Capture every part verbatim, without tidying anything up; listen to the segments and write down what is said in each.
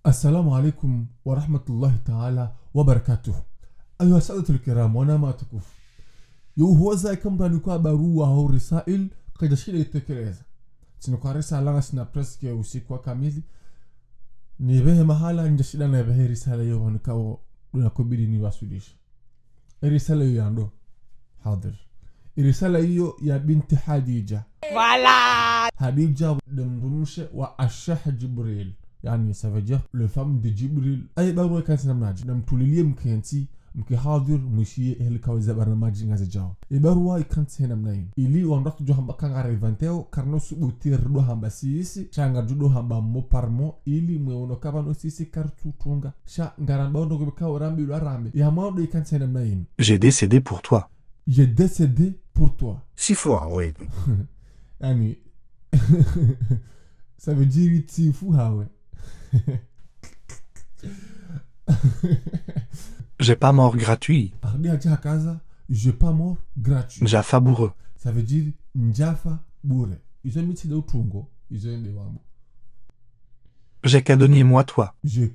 Assalamu alaikum wa rahmatullahi ta'ala wa barakatuh. Ayuha sadatul kiram, wananya watukufu. Yo uhoza ika mndru anikiwa barua au risail, kadjashinda itekeleza. Tsinikiwa risala ngasina presque usiku wa kamili. Nipvehe mahala ndjashinda nipvehe risala iyo pvanu ikao ndo nakubidi niwaswilishe. Irisala iyo ya ndo. Hadhir. Irisala iyo ya binti Hadija. Voilà. Hadija nde mdrumshe wa Ashah Jibril. Yaani, ça veut dire le femme de Jibril. Ayi barua ikantsi namnadje. Namtulilie mkentsi, mke hadhir, mwishiye eheli ikao ze barnamaji ngazidjao. Ibarua ikantsi he namna inu. Ili wandru watsudjo hamba ka ngarivanteo, karina usubuti ridjo hamba sisi, sha ngarudjo hamba mot par mot, ili mwe ono ka pvanu sisi karitsutunga. Sha ngaramba ondo kubika urambi lwa rambe. Ya maudu ikantsi he namna inu. J'ai décédé pour toi. J'ai décédé pour toi. Sifu hawe. Yaani, ça veut dire tsifu hawe. J'ai pas mort gratuit. Pardon, Hadja hakaza, j'ai pas mort gratuit. Ndjafa bure. Ça veut dire ndjafa bure. Izo mi tsi nde utungo, izo nde wambo. J'ai qu'à donner moi toi. J'ai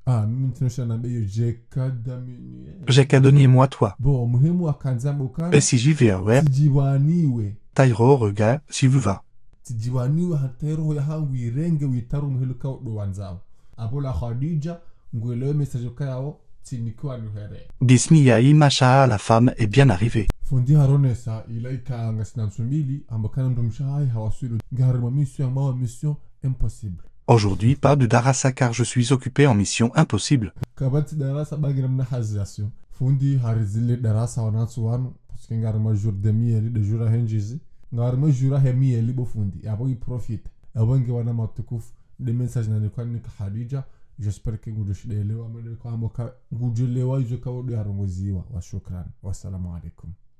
Ah, mimi ntsinosha na beyo, j'ai qu'à donner. J'ai qu'à donner moi toi. Bon, muhimu akandza mbo kana. Et si j'y vais, ouais. Tsidjiwaniwe. Tairo regarde, si vous va. Tsidjiwaniwe hata roho yahangu irenge witaru mhelo ikao ndo wandzao. Apvo la Hadija, ngwelewe message ikao, tsinikiwa nihere. Bismillah, masha Allah, la femme est bien arrivée. Fundi haronesa, ila ika ngasina ntsu mbili, amba kana mdrumshe hahe hawaswili. Ngaharimwa mission, ambao mission impossible. Aujourd'hui, pas de darasa car je suis occupé en mission impossible. Kapvatsi darasa ba ngamina hazi ya sio. Fundi harizile darasa wanantsu wanu, parce que ngaharimwa jour de mieli, de jour ahe ndjizi. Ngaharimwa jour ahe mieli bo fundi, apvo i profite. Apvo nge wananya watukufu, nde message nanikiwa nika Hadija, j'espère que ngudjo shinda elewa, mende kwa ambo ka, ngudjo elewa izo ikao ndo yarongoziwa, wa shukran. Wassalamu alaikum.